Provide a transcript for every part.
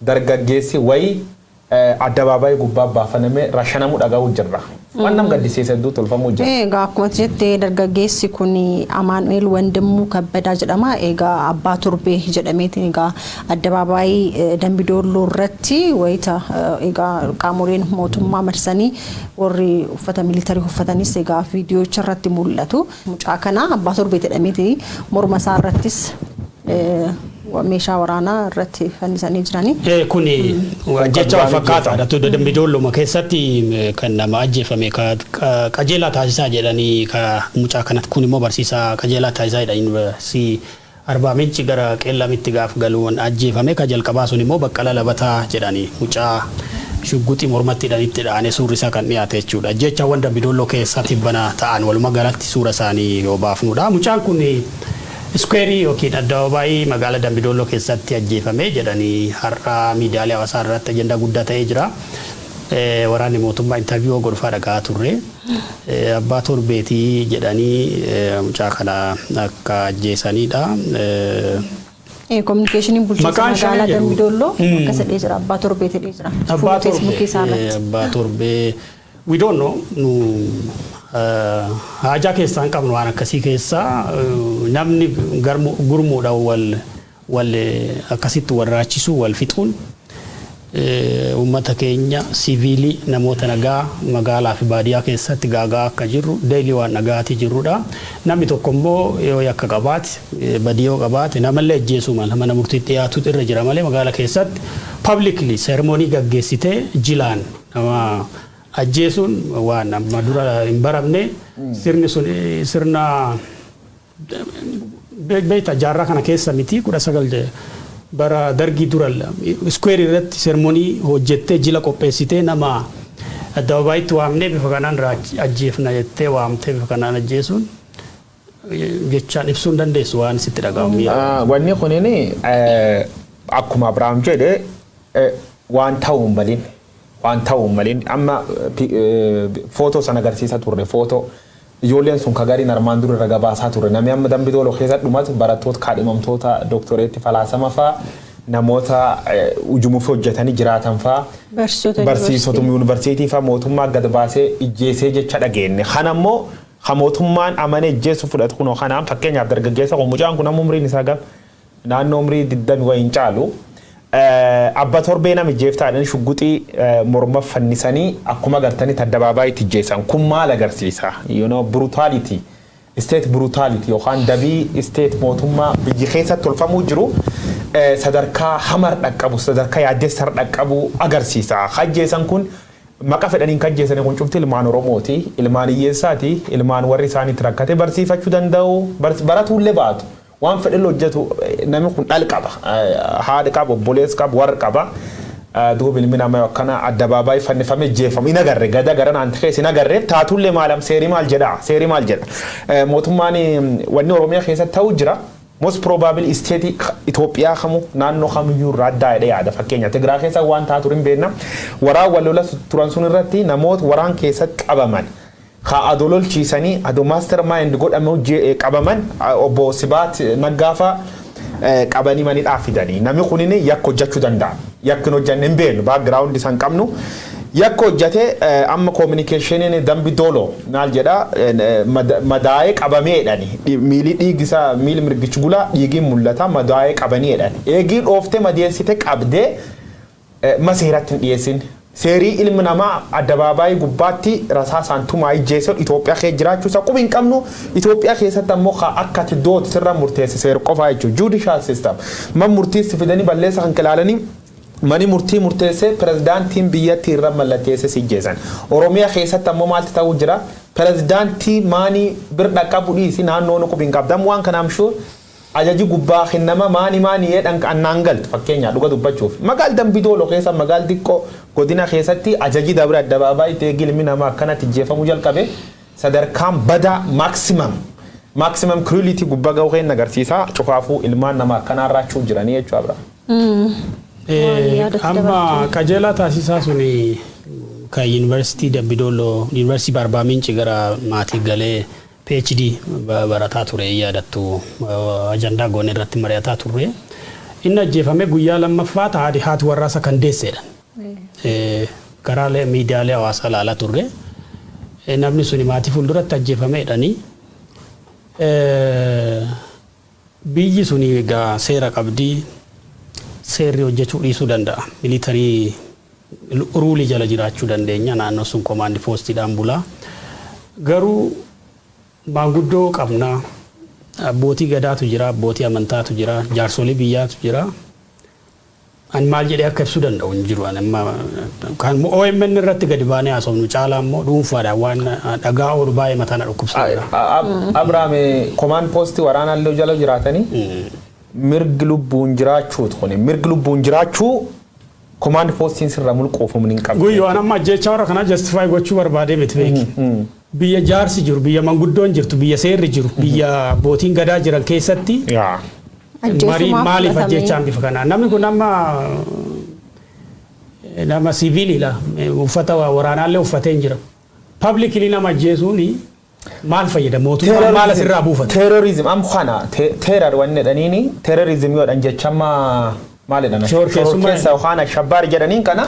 Dargaggeessi wayii addabaabaayii gubbaa baafanamee rashanamuu dhaga'uu jirra. Waan nam gaddisiisa hedduu tolfamuu jira. Egaa akkuma jette, dargaggeessi kun Amaanu'eel Wandimuu Kabbadaa jedhama. Egaa Abbaa Torbee jedhameetiin egaa addabaabaayii Dambidoolloo irratti wayita egaa qaamoleen mootummaa marsanii, warri uffata militarii uffatanis egaa viidiyoocha irratti mul'atu. Mucaa kana Abbaa Torbee jedhameetiin morma isaa irrattis meeshaa waraanaa irratti fannisanii jiranii. Kuni jecha wal fakkaataadha. Dambidoolluma keessatti kan nama ajjeefame Qajeelaa Taasisaa jedhanii, ka mucaa kanatti kun immoo barsiisaa Qajeelaa Taasisaa jedha, yuunivarsiitii Arbaa Minci gara Qeellamitti gaaf galuun ajjeefame. Ka jalqabaa sun immoo Baqqala Labataa jedhanii, mucaa shugguxii mormatti hidhanitti dha'anii suurri isaa kan dhiyaate jechuudha. Jechaawwan Dambidoolloo keessatti bana ta'an walumaa galatti suura isaanii yoo baafnudha. Mucaan kun square yookiin addabaabaayii magaalaa Dambidoolloo keessatti ajjeefame jedhanii har'a miidiyaalee hawaasaa irratti ajandaa guddaa ta'ee jira. Waraanni mootummaa interview godhufaa dhaga'aa turre. Abbaa Torbeetii jedhanii mucaa kana akka ajjeesanidha. Communicationiin bulchiinsa Maqaan magaalaa shanii jedhu. Dambidoolloo akkas jedhee jira. Abbaa Torbee jedhee jira. Abbaa Fuula Feesbuukii isaa Torbee, irratti. Abbaa Torbee, we don't know, nu haajaa keessaa hin qabnu waan akkasii keessaa. Namni gurmuudhaan wal wal akkasitti wal raachisuu, wal fixuun, uummata keenya siviilii, namoota nagaa magaalaa fi baadiyyaa keessatti gaagaa akka jirru daily waan nagaatii jirrudha. Namni tokko immoo yoo yakka qabaate, badii yoo qabaate, namallee ajjeesuu mala, mana murtiitti dhiyaatutu irra jira malee, magaalaa keessatti publicly ceremony gaggeessitee jilaan nama ajjeesuun waan amma dura hin baramne. Sirni sun sirna beekta jaarraa kana keessa miti, 19 bara Dargii dura square irratti ceremony hojjettee, jila qopheessitee, nama addababaayitti waamnee bifa kanaan ajjeefna jettee waamtee bifa kanaan ajjeesuun jechaan ibsuu hin dandeessu waan sitti dhaga'amu. Wanni kunin akkuma Abiraam jedhe waan ta'uu hin malin, waan ta'uu hin malin. Amma footoo sana agarsiisa turre, footoo ijoolleen sun kagariin armaan dura irra gabaasaa turre. Namni amma Dambidooloo keessa dhumatu barattoota kaadhimamtoota dooktoreetti falaasama faa, namoota ujumuuf hojjetanii jiraatan faa, Barsiisota. Barsiisota yuunivarsiitii faa mootummaa gad baasee ijjeesee jecha dhageenye. Kana immoo ka mootummaan amanee ijjeessu fudhatu kunoo kanaan. Fakkeenyaaf dargaggeessa kun, mucaan kun amma umriin isaa gam naannoo umrii 20 wayiin caalu. Abba Torbee nama ijjeeftaadhaan shugguxii morma fannisanii akkuma agartanii addabaabaayii ijjeessan. Kun maal agarsiisa? Brutality, state brutality yookaan dabii state mootummaa biyyi keessatti tolfamuu jiru sadarkaa hamar dhaqqabu, sadarkaa yaaddessar dhaqqabu agarsiisa. Ajjeesan kun maqa fedhaniin kan ajjeesanii kun cufti ilmaan Oromooti, ilmaan hiyyeessaati, ilmaan warri isaaniitti rakkate barsiifachuu danda'u, baratuullee baatu. Waan fedhan hojjetu, namni kun dhal qaba, haadha qaba, obboleessa qaba, warra qaba. Duuba ilmi namaa akkana addabaabaayii fannifamee jeefamu hin agarre, gada gara naanti keessa hin agarre. Taatullee maalam, seerii maal jedha? Seerii maal jedha? Mootummaan wanni Oromiyaa keessatti ta'uu jira. Most probably state Itoophiyaa kamu, naannoo kamiyyuu irraa addaa jedhee yaada. Fakkeenya Tigraay keessa waan taatu hin beekna. Waraan wal lola turan sun irratti namoota waraan keessatti qabaman, ka adoo lolchiisanii, adoo master mind godhame qabaman, obbo Sibaat Naggaafaa qabanii manidhaa fidanii. Namni kunin yakka hojjechuu danda'a. Yakki hin hojjenne hin beeknu, background isaan qabnu. Yakka hojjete amma communicationiin Dambi Doolo maal jedha? Madaa'ee qabameedhani. Miilli dhiigisaa, miilli mirgichi gulaa dhiigiin mul'ata, madaa'ee qabaniidhani. Eegii dhooftee madeessite qabdee maseeratti hin dhiyeessin. Seerii ilmi namaa addabaabaayii gubbaatti rasaasaan tumaa ijjeesse Itoophiyaa keessa jiraachuu isaa qubi hin qabnu. Itoophiyaa keessatti ammoo akka ati dootu sirra murteesse seera qofaa jechuudha. Judicial system. Man murtiitti fidanii balleessa kan ilaalanii, mani murtii murteessee, pirezidaantiin biyyattii irra mallatteesse si ijjeessan. Oromiyaa keessatti ammoo maalti ta'uu jira? Pirezidaantii maanii bir dhaqqabu dhiisi, naannoo nu qubi hin qabdan waan kanaaf shuu ajaji gubbaa kennama maani maani jedhan annaan galtu. Fakkeenyaa dhuga dubbachuuf magaal Dambidoolo keessa, magaal xiqqoo godina keessatti ajaji dabre addabaabaayii ta'ee ilmi namaa akkanatti ijjeefamuu jalqabe, sadarkaan badaa maximum cruelty gubbaa ga'uu keenya agarsiisa. Cufaafuu ilmaan namaa akkanaa raachuu jiranii jechuudha. Amma Qajeelaa Taasisaa suni kan yuunivarsiitii Dambidooloo, yuunivarsiitii Arbaa Minci gara maatii galee PhD barataa ture, yaadattu, ajandaa goone irratti mari'ataa turre. Inni ajjeefame guyyaa lammaffaa haadhi haati warraasa kan deesseedha. Karaalee miidiyaalee hawaasaa ilaalaa turre. Namni suni maatii fuulduratti ajjeefameedhani. Biyyi suni egaa seera qabdii, seerri hojjechuu dhiisuu danda'a. Military rule jala jiraachuu dandeenya. Naannoo sun command postiidhaan bulaa. Garuu maanguddoo qabnaa. Abbootii gadaatu jira, abbootii amantaatu jira, jaarsolii biyyaatu jira. Ani maal jedhee akka ibsuu danda'u hin jiru. Ani amma kan OMN irratti gadi baanee haasofnu caalaa immoo dhuunfaadhaan waan dhagaa oolu baay'ee mataa na dhukkubsaa jira. Abrahaam, command post waraanaallee jala jiraatanii mirgi lubbuun jiraachuutu kuni mirgi lubbuun jiraachuu command postiin sirra mulquuf humni hin qabdu. Guyyoo, an amma ajjeechaa warra kanaa justify gochuu barbaadee miti, beeki. Biyya jaarsi jiru, biyya manguddoon jirtu, biyya seerri jiru, biyya abbootiin gadaa jiran keessatti marii Ajjeesumaaf maaliif fudhatamee. Ajjeechaan bifa kanaa? Namni kun amma nama siviiliidha. Uffata waraanaallee uffatee hin jira. Publicly nama ajjeesuun maal fayyada? Mootummaan maal asirraa buufata? Terrorism am kana terror wanni jedhaniini, terrorism yoo jedhan jechamma maal jedhan? Shororkeessummaa. Shororkeessa yookaan ashabbaari jedhaniin kana.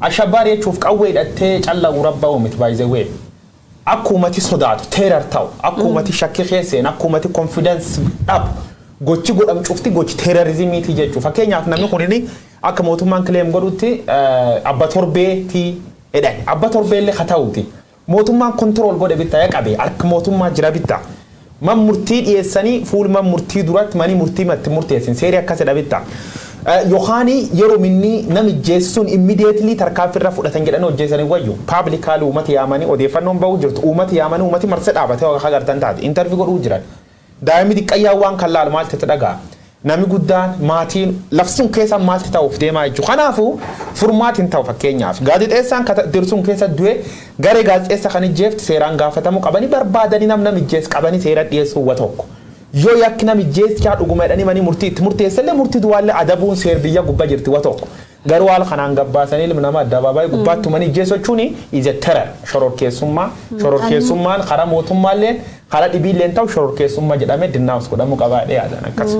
Ashabbaari jechuuf qawwee hidhattee callaquu rabba'u miti, by the way. Akka uummati sodaatu, terror ta'u, akka uummati shakkii keesseen, akka uummati confidence dhabu gochi godhamu cufti gochi terrorismiiti jechuudha. Fakkeenyaaf, namni kunini akka mootummaan claim godhutti abba torbeetii jedhan. Abba torbeellee haa ta'uti. Mootummaan control godhe bittaa qabe, harka mootummaa jira bittaa. Man murtii dhiyeessanii fuul man murtii duratti manii murtii matti murteessin seerii akkasidha bittaa. Yookaan yeroo minni nami jeessuun immediately tarkaanfii irra fudhatan jedhanii hojjeessanii wayyu publicly uummata yaamanii odeeffannoon bahuu jirtu, uummata yaamanii uummati marsee dhaabatee akka agartan taate interview godhuu jiran. Daa'imni xiqqayyaan waan kan laalu maalti itti dhaga'a? Namni guddaan, maatiin lafti sun keessa maalti ta'uuf deemaa jechuudha. Kanaafuu furmaatiin ta'u, fakkeenyaaf gaazexeessaan dirsuun keessa du'e, garee gaazexeessa kan ijjeefti seeraan gaafatamuu qabanii, barbaadanii nam ijjees qabanii seera dhiyeessuu wa tokko. Yoo yakki nam ijjeessaa dhuguma jedhanii manii murtii itti murteessallee, murtii duwwaallee adabuun seer biyya gubbaa jirti wa tokko. Garuu haala kanaan gabbaasanii ilmi namaa addabaabaayii gubbaatti tumanii ijjeessu jechuun is a terror, shororkeessummaa. Shororkeessummaan karaa mootummaalleen karaa dhibiilleen ta'u shororkeessummaa jedhamee denounce godhamuu qabaa yaadan akkas.